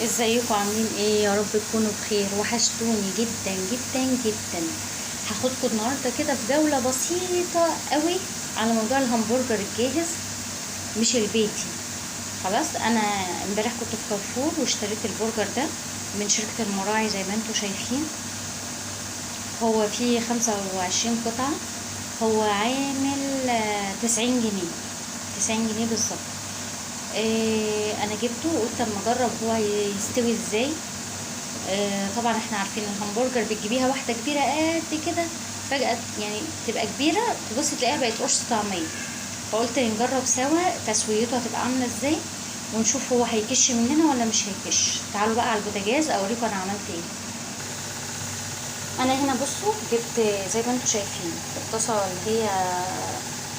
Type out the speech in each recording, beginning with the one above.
ازيكم عاملين ايه؟ يا رب تكونوا بخير. وحشتوني جدا جدا جدا. هاخدكم النهارده كده في جولة بسيطة قوي على موضوع الهمبرجر الجاهز مش البيتي. خلاص، انا امبارح كنت في كارفور واشتريت البرجر ده من شركة المراعي زي ما انتم شايفين. هو فيه 25 قطعه، هو عامل 90 جنيه، 90 جنيه بالظبط. انا جبته وقلت اما اجرب هو يستوي ازاي. طبعا احنا عارفين الهمبرجر بتجيبيها واحدة كبيرة قد كده، فجاة يعني تبقى كبيرة تبص تلاقيها بقت قرص طعميه. فقلت نجرب سوا تسويته هتبقى عامله ازاي ونشوف هو هيكش مننا ولا مش هيكش. تعالوا بقى على البوتاجاز اوريكم انا عملت ايه. انا هنا بصوا جبت زي ما انتم شايفين الطاسه اللي هي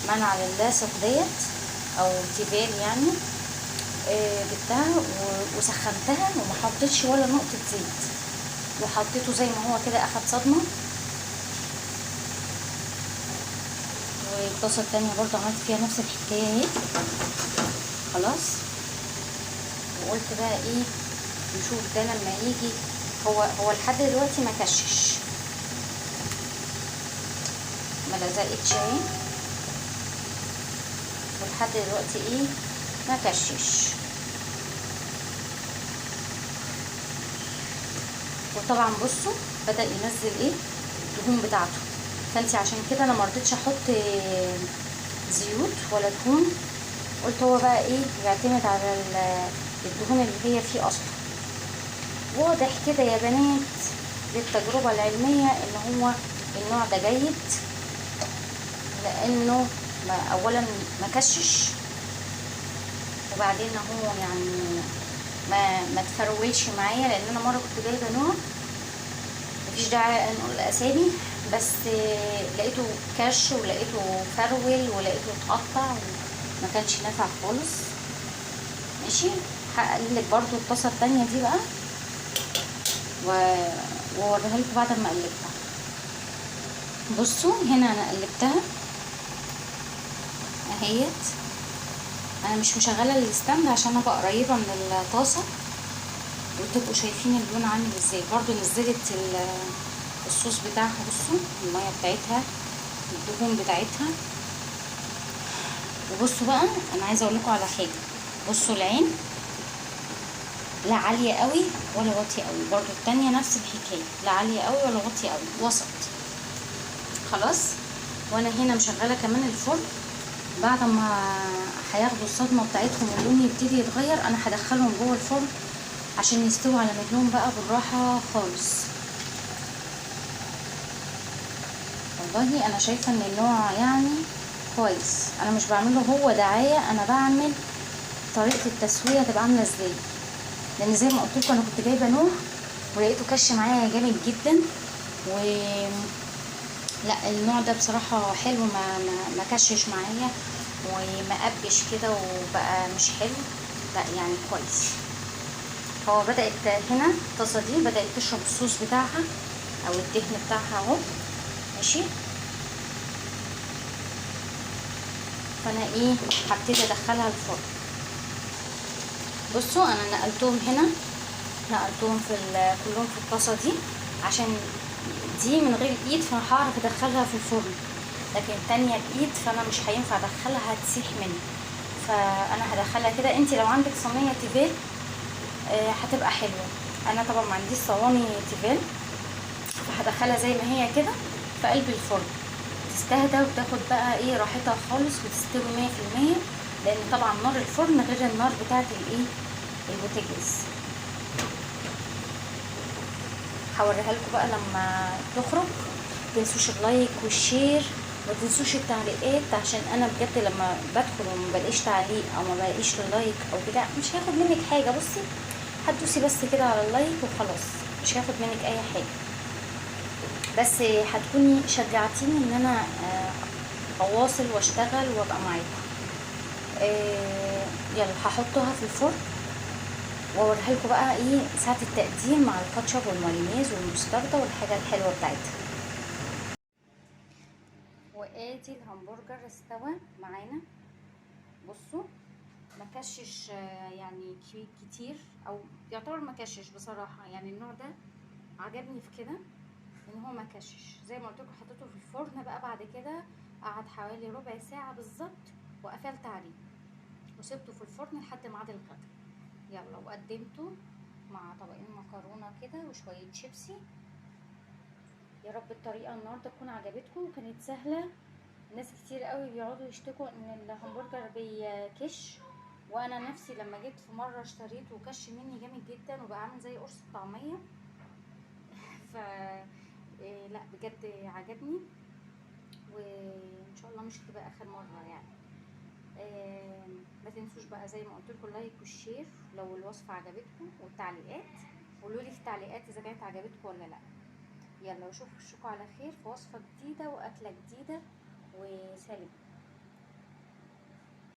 منع للاصق ديت او تيفال يعني، جبتها وسخنتها وما حطيتش ولا نقطة زيت، وحطيته زي ما هو كده اخد صدمة. والطاسه التانية برضو عملت فيها نفس الحكاية اهي. خلاص، وقلت بقى ايه، نشوف ده لما يجي. هو لحد دلوقتي ما كشش، ما لزقتش اهي، ولحد دلوقتي ايه ما كشش. وطبعا بصوا بدأ ينزل ايه الدهون بتاعته. فانتي عشان كده انا ما رضيتش احط زيوت ولا دهون، قلت هو بقى ايه يعتمد على الدهون اللي هي فيه اصلا. واضح كده يا بنات للتجربة العلمية ان هو النوع ده جيد، لانه اولا ما كشش، وبعدين هو يعني ما تفرولش معايا. لان انا مرة كنت جايبه نوع مفيش داعي نقول اسامي، بس لقيته كش ولقيته فرول ولقيته اتقطع وما كانش نافع خالص. ماشي، هقلب برضو الطاسه التانية دي بقى واوريها لكم بعد ما قلبتها. بصوا هنا انا قلبتها اهيت. انا مش مشغله ال stand عشان ابقى قريبه من الطاسه وتبقوا شايفين اللون عامل ازاي. برضو نزلت الصوص بتاعها، بصوا المية بتاعتها الدهون بتاعتها. وبصوا بقى انا عايزه اقول لكم على حاجة. بصوا العين لا عالية قوي ولا واطية قوي، برضو التانية نفس الحكاية، لا عالية قوي ولا واطية قوي، وسط. خلاص، وانا هنا مشغله كمان الفرن. بعد ما هياخدوا الصدمة بتاعتهم واللون يبتدي يتغير، انا هدخلهم جوه الفرن عشان يستووا على مهلهم بقى بالراحة خالص. والله انا شايفه ان النوع يعني كويس. انا مش بعمله هو دعاية، انا بعمل طريقه التسوية تبقى عامله ازاي، لان زي ما قلت لكم انا كنت جايبه نوع ولقيته كش معايا جامد جدا، و لا النوع ده بصراحة حلو، ما كشش معايا وما قبش كده وبقى مش حلو، لا يعني كويس. هو بدأت هنا الطاسه دي بدأت تشرب الصوص بتاعها او الدهن بتاعها اهو. ماشي، فانا ايه هبتدي ادخلها الفرن. بصوا انا نقلتهم هنا، نقلتهم في كلهم في الطاسه دي عشان دي من غير ايد فانا هعرف ادخلها في الفرن، لكن التانية بايد فانا مش هينفع ادخلها، هتسيح مني. فانا هدخلها كده. انت لو عندك صينية تيفال هتبقى حلوة. انا طبعا ما عنديش صواني تيفال، فهدخلها زي ما هي كده في قلب الفرن، تستهدى وتاخد بقى ايه راحتها خالص وتستوي 100%، لان طبعا نار الفرن غير النار بتاعت الايه البوتاجاز. هوريها لكم بقى لما تخرج. متنسوش ال like وال share، ما تنسوش التعليقات، عشان انا بجد لما بدخل وما بلاقيش تعليق او ما بلاقيش like او بتاع مش هياخد منك حاجة. بصي هتدوسي بس كده على ال like وخلاص، مش هياخد منك اي حاجة، بس هتكوني شجعتيني ان انا اواصل واشتغل وابقى معاكم. يلا هحطها في الفرن واوريها لكم بقى ايه ساعة التقديم مع الكاتشب والمايونيز والمستردة والحاجة الحلوة بتاعتها. وادي الهمبرجر استوى معانا. بصوا ما كشش يعني كتير، او يعتبر ما كشش بصراحة. يعني النوع ده عجبني في كده ان هو ما كشش. زي ما قلت لكم حطيته في الفرن بقى، بعد كده قعد حوالي ربع ساعة بالظبط وقفلت عليه وسبته في الفرن لحد ميعاد الغدا. يلا وقدمته مع طبقين مكرونه كده وشوية شيبسي. يا رب الطريقة النهارده تكون عجبتكم وكانت سهلة. ناس كتير قوي بيقعدوا يشتكوا ان الهمبرجر بيكش، وانا نفسي لما جيت في مرة اشتريته وكش مني جامد جدا وبقى عامل زي قرص الطعمية. ف لا بجد عجبني، وان شاء الله مش هتبقى اخر مرة يعني. ما تنسوش بقى زي ما قلت لكم ال like وال share لو الوصفة عجبتكم، والتعليقات قولوا لي في التعليقات اذا كانت عجبتكم ولا لا. يلا واشوفكم على خير في وصفه جديدة واكله جديدة، وسلام.